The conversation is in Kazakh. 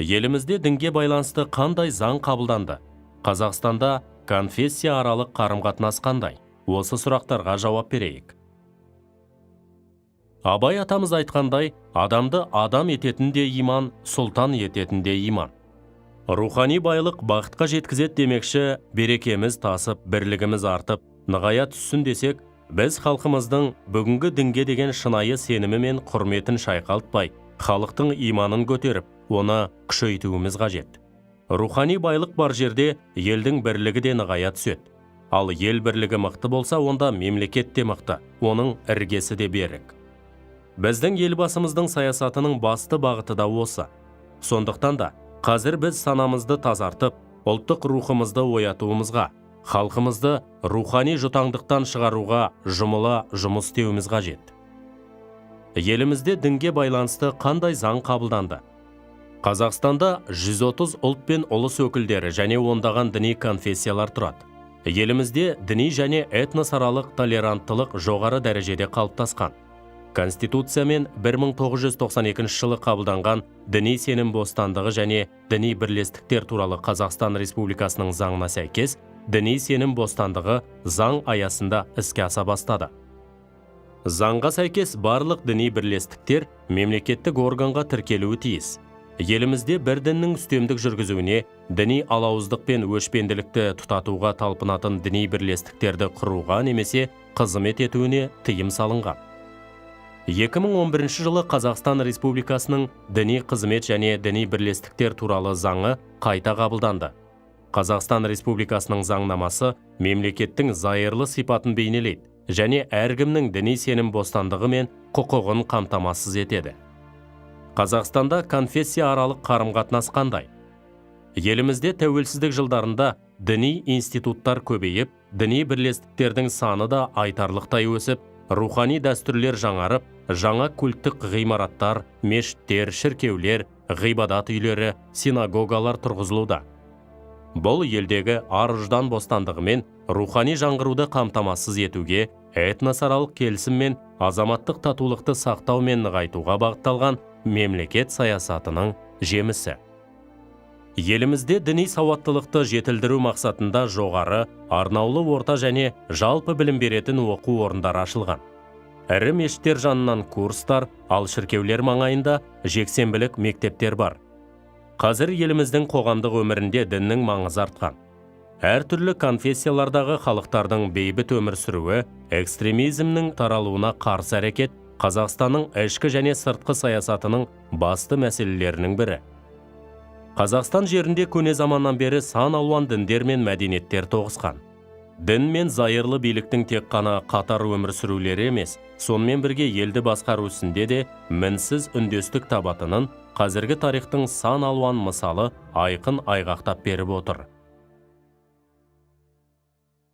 Елімізде дінге байланысты қандай заң қабылданды? Қазақстанда конфессияаралық қарым-қатынас қандай? Осы сұрақтарға жауап берейік. Абай атамыз айтқандай, адамды адам ететін де иман, сұлтан ететін де иман. Рухани байлық бақытқа жеткізеді демекші, берекеміз тасып, бірлігіміз артып, нығая түссін десек, біз халқымыздың бүгінгі дінге деген шынайы сенімі мен құрметін шайқалтпай, халықтың иманын көтеріп, оны күшейтуіміз қажет. Рухани байлық бар жерде елдің бірлігі де нығая түседі. Ал ел бірлігі мықты болса, онда мемлекет те мықты, оның іргесі де берік. Біздің Елбасымыздың саясатының басты бағыты да осы. Сондықтан да қазір біз санамызды тазартып, ұлттық рухымызды оятуымызға, халқымызды рухани жұтаңдықтан шығаруға жұмыла жұмыс істеуіміз қажет. Елімізде дінге байланысты қандай заң қабылданды? Қазақстанда 130 ұлт пен ұлыс өкілдері және ондаған діни конфессиялар тұрады. Елімізде діни және этносаралық толеранттылық жоғары дәрежеде қалыптасқан. Конституциямен 1992 жылы қабылданған Діни сенім бостандығы және діни бірлестіктер туралы Қазақстан Республикасының заңына сәйкес, діни сенім бостандығы заң аясында іске аса бастады. Заңға сәйкес, барлық діни бірлестіктер мемлекеттік органға тіркелуі тиіс. Елімізде бір діннің үстемдік жүргізуіне, діни алауыздық пен өшпенділікті тұтатуға талпынатын діни бірлестіктерді құруға немесе қызмет етуіне тыйым салынған. 2011 жылы Қазақстан Республикасының Діни қызмет және діни бірлестіктер туралы заңы қайта қабылданды. Қазақстан Республикасының заңнамасы мемлекеттің зайырлы сипатын бейнелейді және әркімнің діни сенім бостандығы мен құқығын қамтамасыз етеді. Қазақстанда конфессияаралық қарым-қатынас қандай? Елімізде тәуелсіздік жылдарында діни институттар көбейіп, діни бірлестіктердің саны да айтарлықтай өсіп, рухани дәстүрлер жаңарып, жаңа культтік ғимараттар, мешіттер, шіркеулер, ғибадат үйлері, синагогалар тұрғызылуда. Бұл елдегі ар-ұждан бостандығы мен рухани жаңғыруды қамтамасыз етуге, этносаралық келісім мен азаматтық татулықты сақтау мен нығайтуға бағытталған мемлекет саясатының жемісі. Елімізде діни сауаттылықты жетілдіру мақсатында жоғары, арнаулы, орта және жалпы білім беретін оқу орындары ашылған. Ірі мешіттер жанынан курстар, ал шіркеулер маңайында жексенбілік мектептер бар. Қазір еліміздің қоғамдық өмірінде діннің маңызы артқан. Әртүрлі конфессиялардағы халықтардың бейбіт өмір сүруі, экстремизмнің таралуына қарсы әрекет Қазақстанның ішкі және сыртқы саясатының басты мәселелерінің бірі. Қазақстан жерінде көне заманнан бері сан алуан діндер мен мәдениеттер тоғысқан. Дін мен зайырлы биліктің тек қана қатар өмір сүрулері емес, сонымен бірге елді басқару ісінде де мінсіз үндестік табатынын қазіргі тарихтың сан алуан мысалы айқын айғақтап беріп отыр.